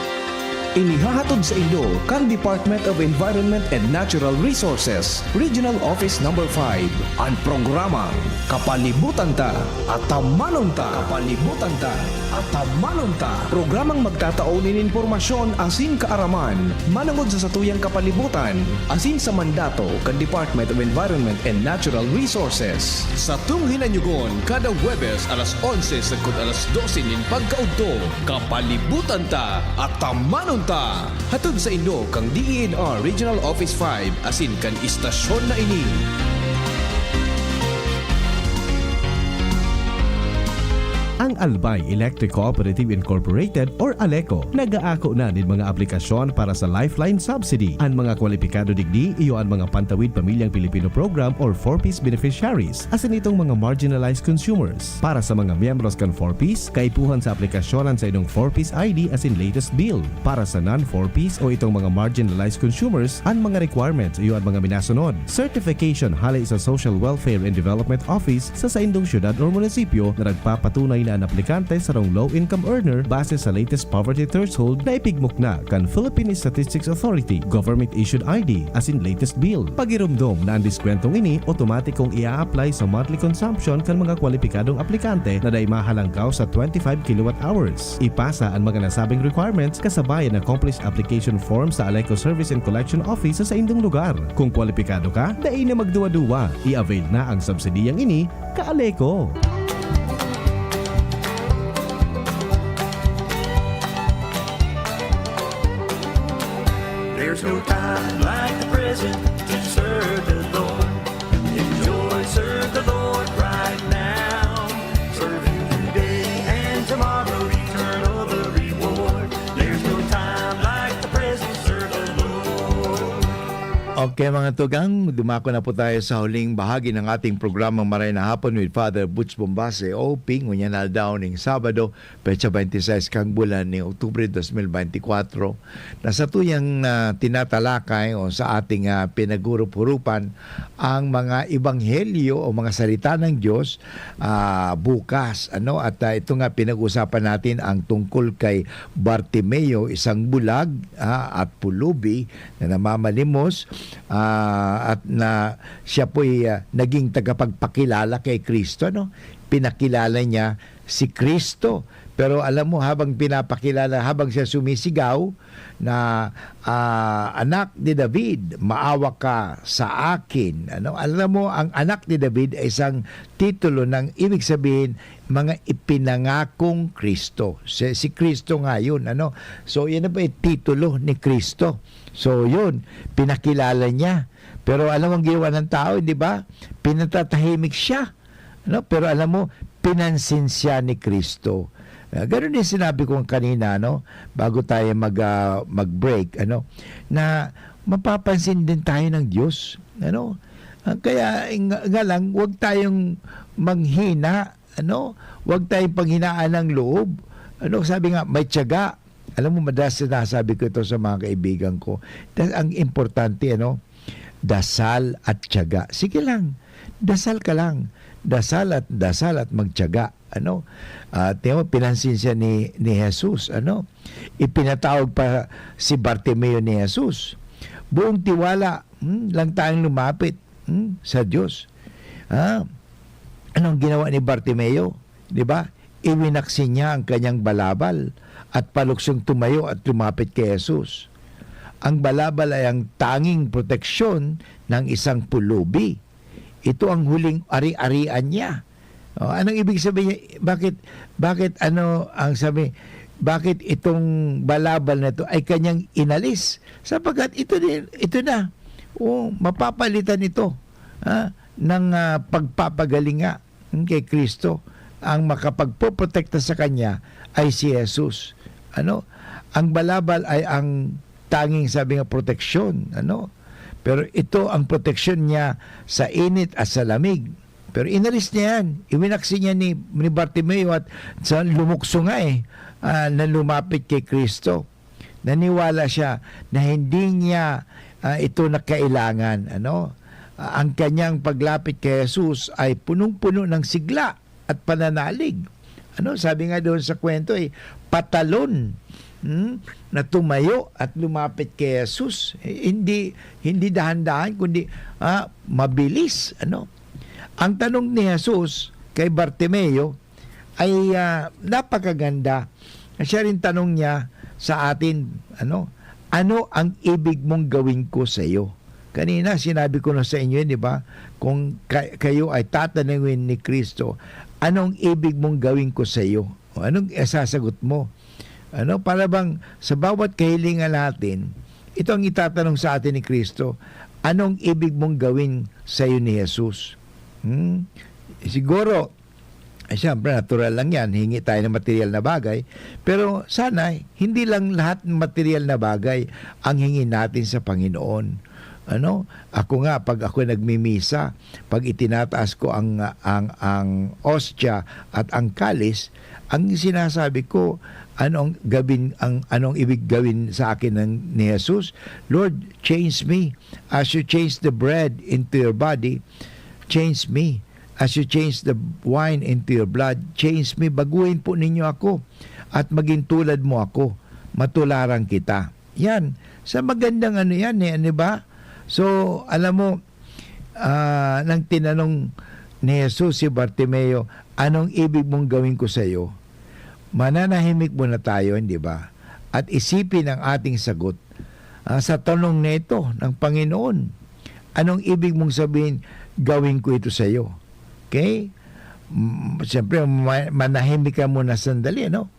Inihahatod sa inyo kan Department of Environment and Natural Resources, Regional Office Number five, an programang Kapalibutan Ta, Atamanon Ta. Kapalibutan Ta, Atamanon Ta. Programang magtatao nin impormasyon asin kaaraman manongod sa satuyang kapalibutan asin sa mandato kan Department of Environment and Natural Resources. Satong hinanyugon kada Huwebes alas onse sagkod alas dose nin pagkaudto, Kapalibutan Ta, Atamanon Ta! Hatod sa inyo kan D E N R Regional Office five asin kan istasyon na ini. Ang Albay Electric Cooperative Incorporated or ALECO nag-aako na nin mga aplikasyon para sa Lifeline Subsidy. An mga kwalipikado digdi iyo an mga Pantawid Pamilyang Pilipino Program or four Ps beneficiaries, asin itong mga marginalized consumers. Para sa mga miyembros kan four Ps, kaipuhan sa aplikasyon an saindong four Ps I D asin latest bill. Para sa non-four Ps o itong mga marginalized consumers, an mga requirements iyo an mga minasunod: certification hale sa Social Welfare and Development Office sa saindong syudad or munisipyo na nagpapatunay na an aplikante sarong low-income earner base sa latest poverty threshold na ipigmukna kan Philippine Statistics Authority, government-issued I D, asin latest bill. Pagiromdom na an diskwentong ini otomatikong ia-apply sa monthly consumption kan mga kwalipikadong aplikante na dai mahalangkaw sa twenty-five kilowatt hours. Ipasa an mga nasabing requirements kasabay an accomplished application form sa ALECO Service and Collection Office sa saindong lugar. Kung kwalipikado ka, dai na magduwa-duwa. I-avail na ang subsidiyang ini, ka-ALECO! There's no time like the present to serve the Lord. Enjoy, serve the Lord right now. Serve Him today and tomorrow, eternal the reward. There's no time like the present, serve the Lord. Okay, mga tugang, dumako na po tayo sa huling bahagi ng ating programang Maray na Hapon with Father Butch Bombase, O P, ngunyan aldaw ning Sabado, petsa twenty-six kang bulan ni Oktubre dos mil beintikwatro, na sa tuyang, ah, tinatalakay o sa ating, ah, pinaghurup-hurupan ang mga ebanghelyo o mga salita ng Diyos, ah, bukas, ano, at, ah, ito nga pinag-usapan natin ang tungkol kay Bartimeo, isang bulag, ah, at pulubi na namamalimos, ah, at na siya po'y, ah, naging tagapagpakilala kay Kristo, no? Pinakilala niya si Kristo. Pero alam mo, habang pinapakilala, habang siya sumisigaw na, ah, "Anak ni David, maawa ka sa akin." Ano? Alam mo, ang anak ni David ay isang titulo ng, ibig sabihin, mga ipinangakong Kristo. Si, si Kristo nga yun, ano? So, yan na ba yung titulo ni Kristo? So, yun, pinakilala niya. Pero alam mo ang ginawa ng tao, di ba? Pinatatahimik siya. No? Pero alam mo, pinansin siya ni Kristo. Ah, ganun din sinabi ko kanina, no? Bago tayo mag, ah, mag-break, ano? Na mapapansin din tayo ng Diyos, ano? Ah, kaya nga, nga lang, huwag tayong manghina, ano? Huwag tayong panghinaan ng loob. Ano, sabi nga, may tiyaga. Alam mo, madalas sinasabi ko ito sa mga kaibigan ko. Tas ang importante, ano, dasal at tiyaga. Sige lang, dasal ka lang. Dasal at dasal at magtiyaga. Ano? Ah, tingnan mo, pinansin siya ni, ni Jesus, ano? Ipinatawag pa si Bartimeo ni Jesus. Buong tiwala, hmm, lang tayong lumapit, hmm, sa Diyos. Ah, anong ginawa ni Bartimeo? Di ba? Iwinaksi niya ang kanyang balabal at paluksong tumayo at lumapit kay Jesus. Ang balabal ay ang tanging proteksyon ng isang pulubi. Ito ang huling ari-arian niya. Oh, anong ibig sabihin niya? Bakit, bakit ano ang sabi, bakit itong balabal na ito ay kanyang inalis? Sapagkat ito din, ito na. Oh, mapapalitan ito, ah, ng, ah, pagpapagaling nga, hmm, kay Kristo. Ang makapagpoprotekta sa kanya ay si Jesus. Ano? Ang balabal ay ang tanging, sabi nga, proteksyon, ano? Pero ito ang proteksyon niya sa init at sa lamig. Pero inalis niya yan. Iwinaksi niya ni, ni Bartimeo at sa lumukso nga eh, ah, na lumapit kay Kristo. Naniwala siya na hindi niya, ah, ito na kailangan, ano? Ah, ang kanyang paglapit kay Jesus ay punong-puno ng sigla at pananalig. Ano, sabi nga doon sa kwento eh, patalon, hmm, na tumayo at lumapit kay Jesus. Eh, hindi, hindi dahan-dahan, kundi, ah, mabilis, ano? Ang tanong ni Jesus kay Bartimeo ay, ah, napakaganda. Siya rin tanong niya sa atin, ano, "Ano ang ibig mong gawin ko sa iyo?" Kanina, sinabi ko na sa inyo, di ba? Kung ka-, kayo ay tatanungin ni Kristo, "Anong ibig mong gawin ko sa iyo?" O anong isasagot mo? Ano, para bang sa bawat kahilingan natin, ito ang itatanong sa atin ni Kristo, "Anong ibig mong gawin sa iyo ni Jesus?" Hmm? Siguro, eh, siyempre, natural lang yan, hingi tayo ng material na bagay. Pero sana, hindi lang lahat ng material na bagay ang hingin natin sa Panginoon. Ano? Ako nga, pag ako nagmimisa, pag itinataas ko ang, ang, ang ostya at ang kalis, ang sinasabi ko, "Anong gawin, ang, anong ibig gawin sa akin ng, ni Jesus? Lord, change me. As you change the bread into your body, change me. As you change the wine into your blood, change me." Baguhin po ninyo ako at maging tulad mo ako. Matularan kita. Yan. Sa magandang ano yan eh, ano ba? So, alam mo, ah, nang tinanong ni Jesus si Bartimeo, "Anong ibig mong gawin ko sa iyo?" Mananahimik muna tayo, hindi ba? At isipin ang ating sagot, ah, sa tanong na ito ng Panginoon, "Anong ibig mong sabihin, gawin ko ito sa iyo?" Okay? Mm, siyempre, ma-, manahimik ka muna sandali, ano?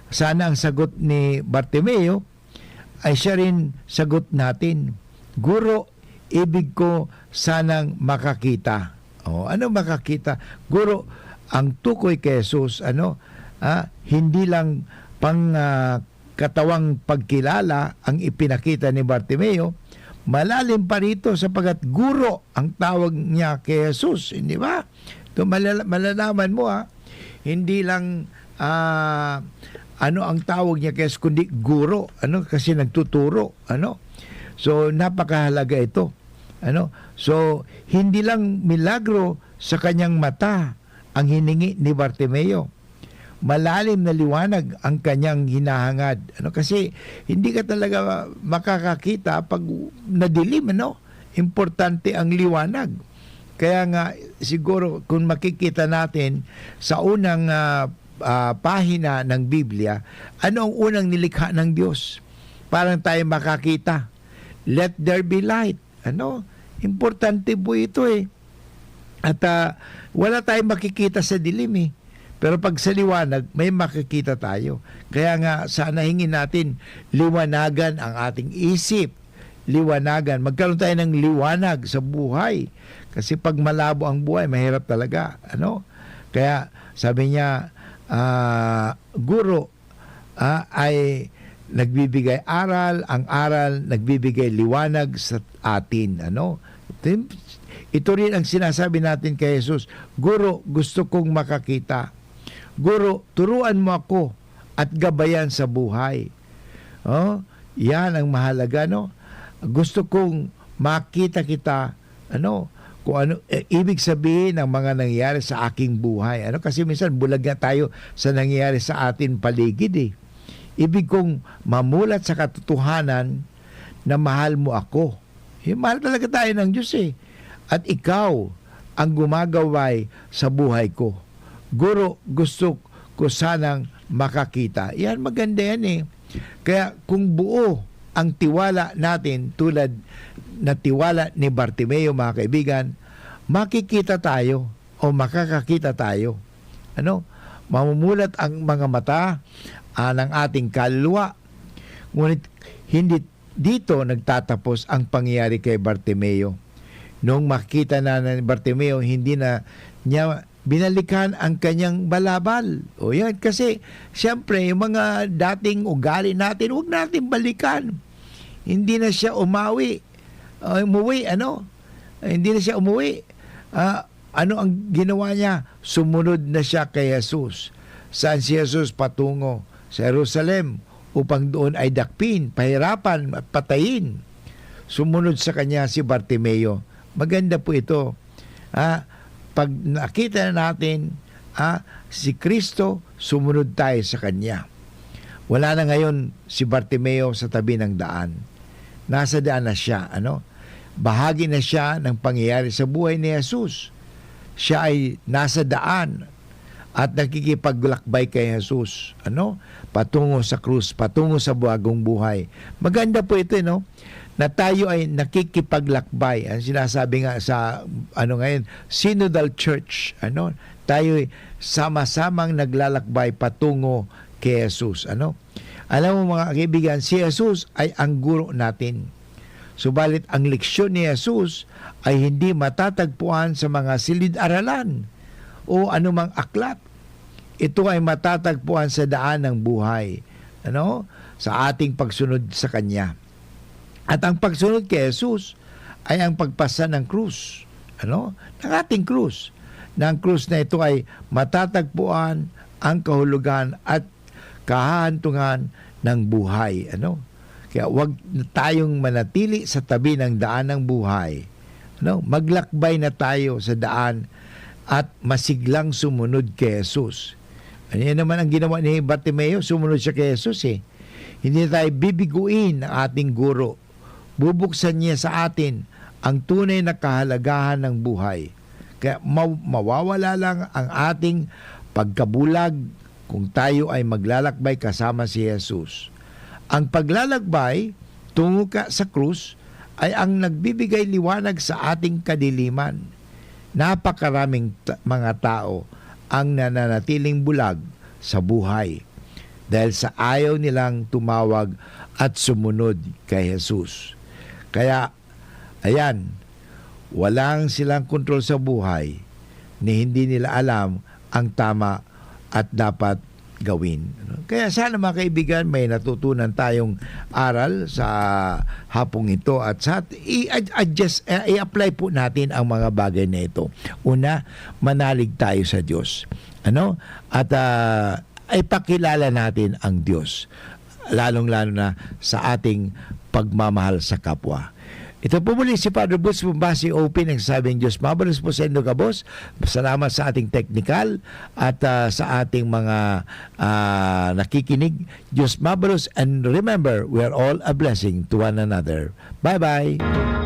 Sana ang sagot ni Bartimeo ay siya rin sagot natin. "Guro, ibig ko sanang makakita." Oh, ano makakita? Guro, ang tukoy kay Jesus, ano, ah, hindi lang pang, ah, katawang pagkilala ang ipinakita ni Bartimeo, malalim pa rito sapagkat guro ang tawag niya kay Jesus, hindi ba? Ito, malala-, malalaman mo, ha, hindi lang, ah, ano ang tawag niya kay Jesus, kundi guro, ano, kasi nagtuturo, ano. So, napakahalaga ito, ano. So, hindi lang milagro sa kanyang mata ang hiningi ni Bartimeo. Malalim na liwanag ang kanyang hinahangad. Ano, kasi hindi ka talaga makakakita pag nadilim, ano? Importante ang liwanag. Kaya nga, siguro, kung makikita natin sa unang, ah, ah, pahina ng Biblia, ano ang unang nilikha ng Diyos? Parang tayo makakita, "Let there be light." Ano? Importante po ito eh. At, ah, wala tayong makikita sa dilim eh. Pero pag sa liwanag, may makikita tayo. Kaya nga, sana hingin natin, liwanagan ang ating isip. Liwanagan. Magkaroon tayo ng liwanag sa buhay. Kasi pag malabo ang buhay, mahirap talaga. Ano? Kaya, sabi niya, ah, "Guro, ah, ay nagbibigay aral, ang aral nagbibigay liwanag sa atin, ano? Tim-, ito rin ang sinasabi natin kay Jesus, "Guro, gusto kong makakita. Guro, turuan mo ako at gabayan sa buhay." Oh, yan ang mahalaga, no? Gusto kong makita kita, ano, kung ano, eh, ibig sabihin ng mga nangyayari sa aking buhay. Ano, kasi minsan bulag nga tayo sa nangyayari sa atin paligid, eh. Ibig kong mamulat sa katotohanan na mahal mo ako. Eh, mahal talaga tayo ng Diyos, eh. At ikaw ang gumagabay sa buhay ko. Guro, gusto ko sanang makakita. Yan, maganda yan, eh. Kaya kung buo ang tiwala natin, tulad na tiwala ni Bartimeo, mga kaibigan, makikita tayo o makakakita tayo. Ano? Mamumulat ang mga mata, ah, ng ating kaluluwa. Ngunit hindi dito nagtatapos ang pangyayari kay Bartimeo. Nung makita na ni Bartimeo, hindi na niya binalikan ang kanyang balabal. O yan, kasi siyempre, yung mga dating ugali natin, huwag natin balikan. Hindi na siya umawi, ah, umuwi, ano? Hindi na siya umuwi. Ah, ano ang ginawa niya? Sumunod na siya kay Jesus. Saan si Jesus? Patungo sa Jerusalem, upang doon ay dakpin, pahirapan, at patayin. Sumunod sa kanya si Bartimeo. Maganda po ito. Ah, pag nakita na natin, ah, si Kristo, sumunod tayo sa kanya. Wala na ngayon si Bartimeo sa tabi ng daan. Nasa daan na siya, ano? Bahagi na siya ng pangyayari sa buhay ni Jesus. Siya ay nasa daan at nakikipaglakbay kay Jesus, ano? Patungo sa krus, patungo sa bagong buhay. Maganda po ito, eh, no? Na tayo ay nakikipaglakbay. Ang sinasabi nga sa, ano ngayon, Synodal Church, ano? Tayo ay sama-samang naglalakbay patungo kay Jesus, ano? Alam mo, mga kaibigan, si Jesus ay ang guro natin. Subalit ang leksyon ni Jesus ay hindi matatagpuan sa mga silid-aralan o anumang aklat. Ito ay matatagpuan sa daan ng buhay, ano? Sa ating pagsunod sa Kanya. At ang pagsunod kay Jesus ay ang pagpasa ng krus, ano? Ng ating krus. Na ang krus na ito ay matatagpuan ang kahulugan at kahahantungan ng buhay, ano? Kaya wag na tayong manatili sa tabi ng daan ng buhay, ano? Maglakbay na tayo sa daan at masiglang sumunod kay Jesus. Ano yan naman ang ginawa ni Bartimeo? Sumunod siya kay Jesus, eh. Hindi tayo bibiguin ng ating guro. Bubuksan niya sa atin ang tunay na kahalagahan ng buhay. Kaya maw-, mawawala lang ang ating pagkabulag kung tayo ay maglalakbay kasama si Jesus. Ang paglalakbay tungo ka sa krus ay ang nagbibigay liwanag sa ating kadiliman. Napakaraming ta-, mga tao ang nananatiling bulag sa buhay dahil sa ayaw nilang tumawag at sumunod kay Jesus. Kaya, ayan, walang silang kontrol sa buhay ni hindi nila alam ang tama at dapat gawin. Kaya sana, mga kaibigan, may natutunan tayong aral sa hapong ito at sa i-adjust, eh, i-apply po natin ang mga bagay na ito. Una, manalig tayo sa Diyos. Ano? At, ah, ipakilala natin ang Diyos, lalong-lalo na sa ating pagmamahal sa kapwa. Ito po muli si Father Boots Bumbasi, O P, nagsasabing, "Diyos mabalos po sa indo gabos." Salamat sa ating technical at, ah, sa ating mga, ah, nakikinig. Diyos mabalos, and remember, we are all a blessing to one another. Bye-bye!